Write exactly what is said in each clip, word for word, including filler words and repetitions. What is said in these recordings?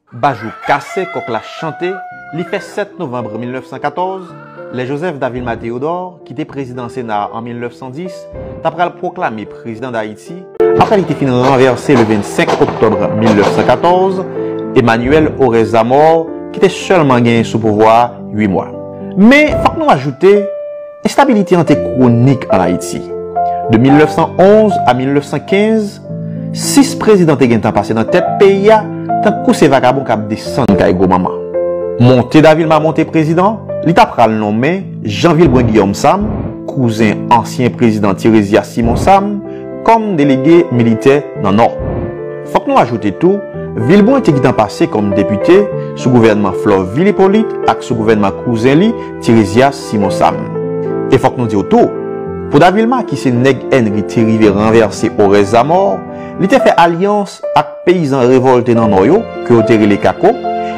Bajou kase, kòk la chante, li fè sèt novanm mil nèf san katòz, lè Joseph Davilma Théodore, ki te prezidan Sena a an mil nèf san dis, ta pral pwoklame prezidan Dayiti, apre li te fin ranvèse le vennsenk oktòb mil nèf san katòz, Emmanuel Orès Zamor, ki te sèlman genyen sou pouvwa a uit mwa. Men, fòk nou ajoute, enstabilite an te kwonik an Ayiti. De mil nèf san onz a mil nèf san kenz, sis prezidan te gentan pase nan tèt peyi a, tankou se vakabon k ap desann kay gwo manman. Monte Davilma monte prezidan, li ta pral nonmen Jean Vilbrun Guillaume Sam, kouzen ansyen prezidan Theresia Simon Sam, kòm delege militè nan Nò. Fòk nou ajoute tou, Vilbrun te gentan pase kòm depite sou gouvènman Florvil Hyppolite ak sou gouvènman kouzen li, Theresia Simon Sam. E fòk nou di w tou, pou Davilma ki se nèg ènn li te rive ranvèse Orès Zamor, li te fè alyans ak peyizan revòlte nan Nò yo, ke yo te rele Kako,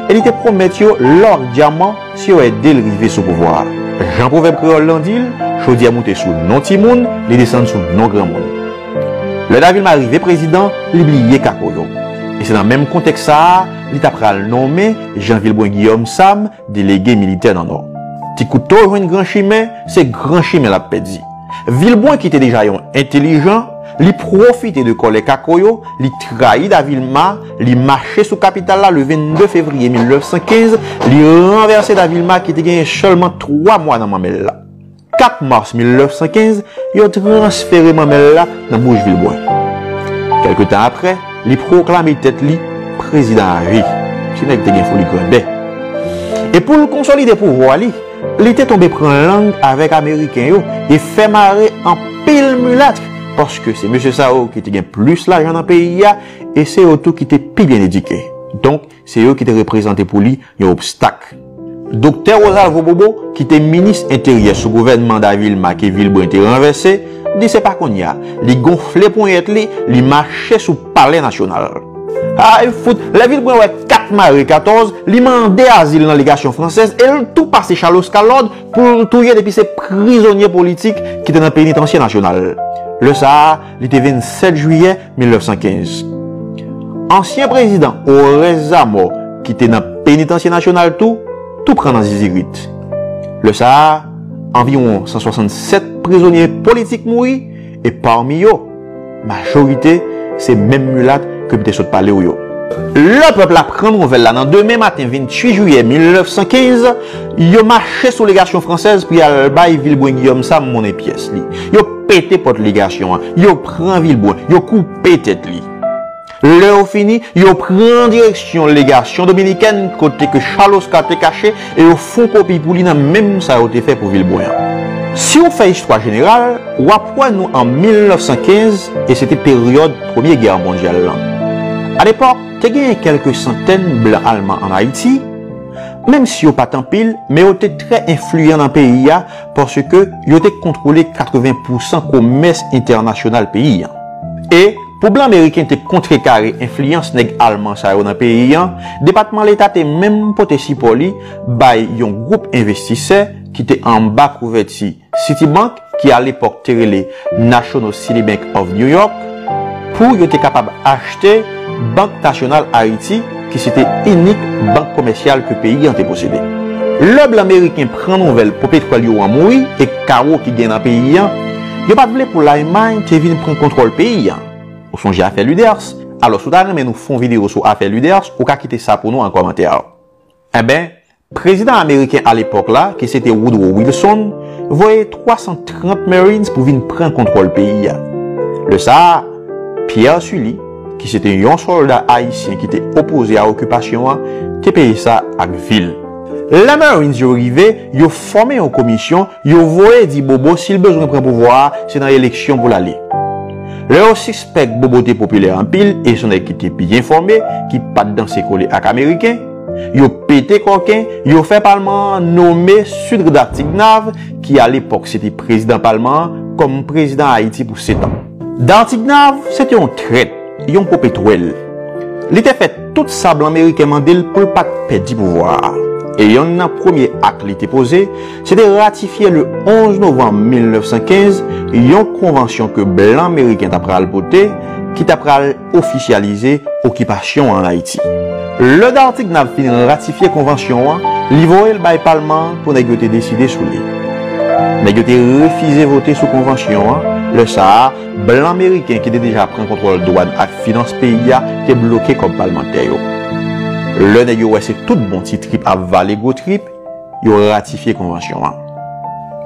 e li te pwomèt yo lò ak dyaman si yo ede l rive sou pouvwa a. Jan pwovèb kreyòl lan di l, chodyè moute sou non timoun, li desann sou non granmoun. Lè Davilma rive prezidan, li bliye Kako yo. E se nan menm kontèks sa a, li ta pral nonmen Jean Vilbrun Guillaume Sam, delege militè nan Nò. Ti kouto jwenn gran chimen, se gran chimen l ap pèdi. Vilbrun ki te deja yon entelijan, li pwofite de kòlè Kako yo, li trayi Davilma, li mache sou kapital la le vennde fevriye mil nèf san kenz, li ranvèse Davilma ki te genyen sèlman twa mwa nan manmèl la. Kat mas mil nèf san kenz, yo transfere manmèl la nan bouch Vilbrun. Kèlke tan apre, li pwoklame tèt li prezidan avi. Ti nèg te gen foli grandè. E pou l konsolide pouvwa li, li te tonbe pran lang avèk Ameriken yo e fè mare anpil milat, paske se mesye sa yo ki te gen plis lajan nan peyi a e se yo tou ki te pi byen edike. Donk, se yo ki te reprezante pou li yon obstak. Doktè Rosalvo Bobo, ki te minis enteryè sou gouvènman Davilma ke Vilbrun te ranvèse, di se pa kounye a, li gonfle ponyèt li, li mache sou Palè Nasyonal. Ay fout, lè Vilbrun wè kat mare katòz, li mande azil nan legasyon fransèz e l tou pase Charles Oscar lòd pou l touye depi se prizonye politik ki te nan penitansye nasyonal. Lè sa a, li te vennsèt jiyè mil nèf san kenz. Ansyen prezidan Orès Zamò, ki te nan penitansye nasyonal tou, tou pran nan zizirit. Lè sa a, anviwon san swasannsèt prizonye politik mouri, e pami yo, majorite se menm milat ke m te sot pale w yo. Lè pèp la pran nouvèl la nan demen maten venntuit jiyè mil nèf san kenz, yo mache sou legasyon fransèz pou y al bay Vilbrun Guillaume Sam monnen pyès li. Yo pete pòt legasyon an, yo pran Vilbrun, yo koupe tèt li. Lè yo fini, yo pran direksyon legasyon dominikèn kote ke Charles Oscar te kache e yo fè yon kopi pou li nan menm sa yo te fè pou Vilbrun an. Si w fè istwa jeneral, w ap wè nou an mil nèf san kenz e se te peryòd Premye Gè mondyal lan. Alepòk, te genyen kèlke santèn blan alman ann Ayiti, menm si yo pa t anpil, men yo te trè enfliyan nan peyi a, paske yo te kontwole katreven pousan komès entènasyonal peyi an. E pou blan meriken te kontrekare enfliyans nèg alman sa yo nan peyi an, Depatman Leta te menm pote sipò li bay yon gwoup envestisè ki te anba kouvèti Citibank, ki alepòk te rele National City Bank of New York, pou yo te kapab achte Bank Nasyonal Ayiti, ki se te inik bank komèsyal ke peyi an te posede. Lè blan meriken pran nouvèl popetwèl yo an mouri e kawo ki gen nan peyi an, yo pa t vle pou Lalmay te vin pran kontwòl peyi an. Ou sonje afè Luders? Alò, si w ta renmen nou fè yon videyo sou afè Luders, ou ka kite sa pou nou an kòmantè. Enben, prezidan ameriken alepòk la, ki se te Woodrow Wilson, voye twa san trant Marines pou vin pran kontwòl peyi a. Lè sa a, Pierre Sully, ki se te yon sòlda ayisyen ki te opoze a okipasyon an, te peye sa ak vi l. Lè Marines yo rive, yo fòme yon komisyon, yo voye di Bobo si l bezwen pran pouvwa a, se nan eleksyon pou l ale. Lè yo sispèk Bobo te popilè anpil e se yon nèg ki te byen fòme, ki pa t danse kole ak Ameriken, yo pete kòken, yo fè palman an nonmen Sudre Dartiguenave, ki alepòk se te prezidan palman an, kòm prezidan Ayiti pou sèt an. Dartiguenave se te yon trèt, yon popetwèl. Li te fè tout sa blan meriken mande l pou l pa t pèdi pouvwa a. E yonn nan premye ak li te poze, se te ratifye le onz novanm mil nèf san kenz yon konvansyon ke blan meriken ta pral pote, ki ta pral ofisyalize okipasyon an Ayiti. Lè Dartiguenave fin ratifye konvansyon an, li voye l bay palman an pou nèg yo te deside sou li. Nèg yo te refize vote sou konvansyon an, lè sa a, blan meriken ki te deja pran kontwòl dwàn ak finans peyi a te bloke kòb palmantè yo. Lè nèg yo wè se tout bon ti trip ap vale gwo trip, yo ratifye konvansyon an.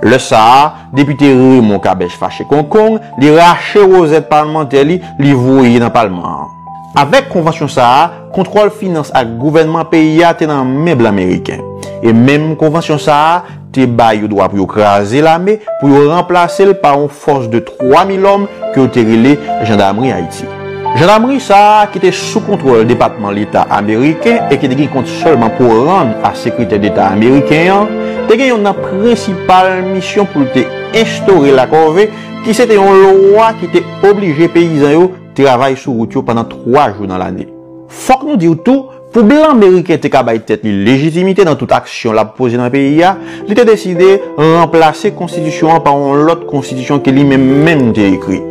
Lè sa a, depite Raymond Kabèch fache konkong, li rache wozèt palmantè li, li voye nan palman an. Avèk konvansyon sa a, kontwòl finans ak gouvènman peyi a te nan men blan meriken. E menm konvansyon sa a te ba yo dwa pou yo kraze lame, pou yo ranplase l pa yon fòs de twa mil òm ke yo te rele Jandamri Ayiti. Jandamri sa a, ki te sou kontwòl Depatman Leta ameriken e ki te gen kont sèlman pou rann a Sekretè Deta ameriken an, te gen youn nan prensipal misyon pou l te enstore lakòve, ki se te yon lwa ki te oblije peyizan yo travay sou wout yo pandan twa jou nan lane. Fòk nou di w tou, pou blan meriken te ka bay tèt li lejitimite nan tout aksyon l ap poze nan peyi a, li te deside ranplase konstitisyon an pa yon lòt konstitisyon ke li menm menm te ekri.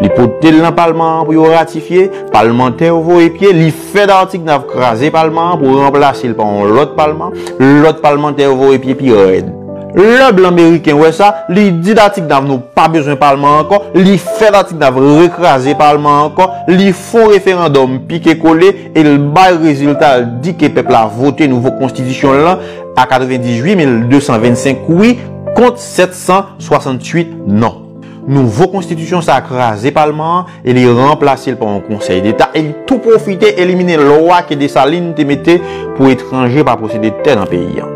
Li pote l nan palman an pou yo ratifye, palmantè yo voye pye, li fè Dartiguenave kraze palman an pou ranplase l pa yon lòt palman, lòt palmantè yo voye pye pi rèd. Lè blan meriken wè sa, li di Dartiguenave nou pa bezwen palman an ankò, li fè Dartiguenave rekraze palman an ankò, li fè yon referandòm pike kole e l bay rezilta l di ke pèp la vote nouvo konstitisyon l lan a katrevendizuit mil de san vennsenk wi kont sèt san swasantuit non. Nouvo konstitisyon sa a kraze palman an e li ranplase l pa yon konsèy deta e li tou pwofite elimine lwa ke Desalin te mete pou etranje pa posede tè nan peyi an.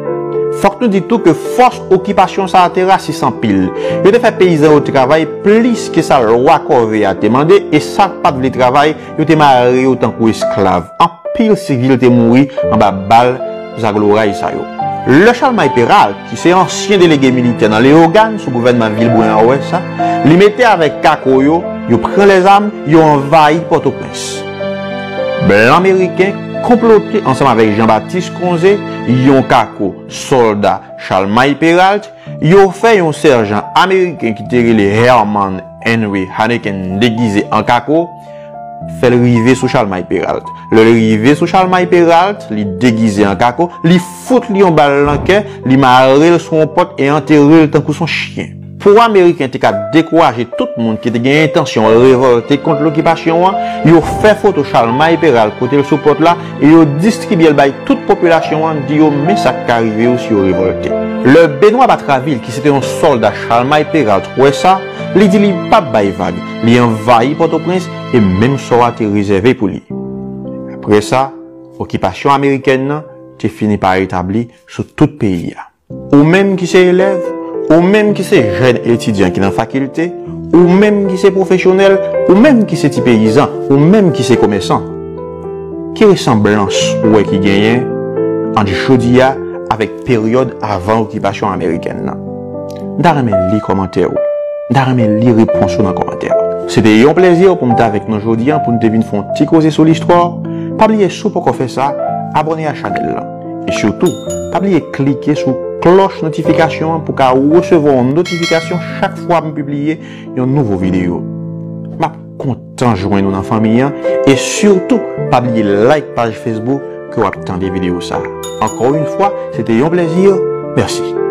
Fòk nou di tou ke fòs okipasyon sa a te rasis anpil. Yo te fè peyizan yo travay plis ke sa lwa kòve a te mande e sa k pa t vle travay, yo te mare yo tankou esklav. Anpil sivil te mouri anba bal zagloray sa yo. Lè Chalmay Peralt, ki se ansyen delege militè nan Leyogàn sou gouvènman Vilbrun an wè sa, li mete avèk Kako yo, yo pran lèzam, yo anvayi Pòtoprens. Blan meriken konplote ansanm avèk Jan Batis Konze, yon Kako, sòlda Chalmay Peralt, yo fè yon sèjan ameriken ki te rele Herman Henry Haneken degize an Kako, fè l rive sou Chalmay Peralt. Lè l rive sou Chalmay Peralt, li degize an Kako, li fout li yon bal nan kè, li mare l sou yon pòt e antere l tankou s on chyen. Pou Ameriken te ka dekouraje tout moun ki te gen entansyon revòlte kont lokipasyon an, yo fè foto Chalmay Peralt kote l sou pòt la e yo distribye l bay tout popilasyon an, di yo men sa k ka rive yo si yo revòlte. Lè Benwa Batravil, ki se te yon sòlda Chalmay Peralt, wè sa, li di li p ap bay vag, li anvayi Pòtoprens e menm sò a te rezève pou li. Apre sa, okipasyon amerikèn nan te fini pa etabli sou tout peyi a. Ou menm ki se elèv, ou menm ki se jèn etidyan ki nan fakilte, ou menm ki se pwofesyonèl, ou menm ki se ti peyizan, ou menm ki se komèsan. Ki resanblans ou wè ki genyen ant jodi a avèk peryòd avan okipasyon amerikèn nan? M ta renmen li kòmantè ou. M ta renmen li repons ou nan kòmantè. Se te yon plezi pou m t avèk nou jodi a pou n te vin fè yon ti koze sou listwa. Pa bliye si w poko fè sa, abòne a chanèl lan. E sitou, pa bliye klike sou klòch notifikasyon an pou w ka resevwa yon notifikasyon chak fwa m pibliye yon nouvo videyo. M ap kontan jwenn ou nan fanmi an e sitou, pa bliye like paj Facebook ke w ap tande videyo sa a. Ankò yon fwa, se te yon plezi. Mèsi.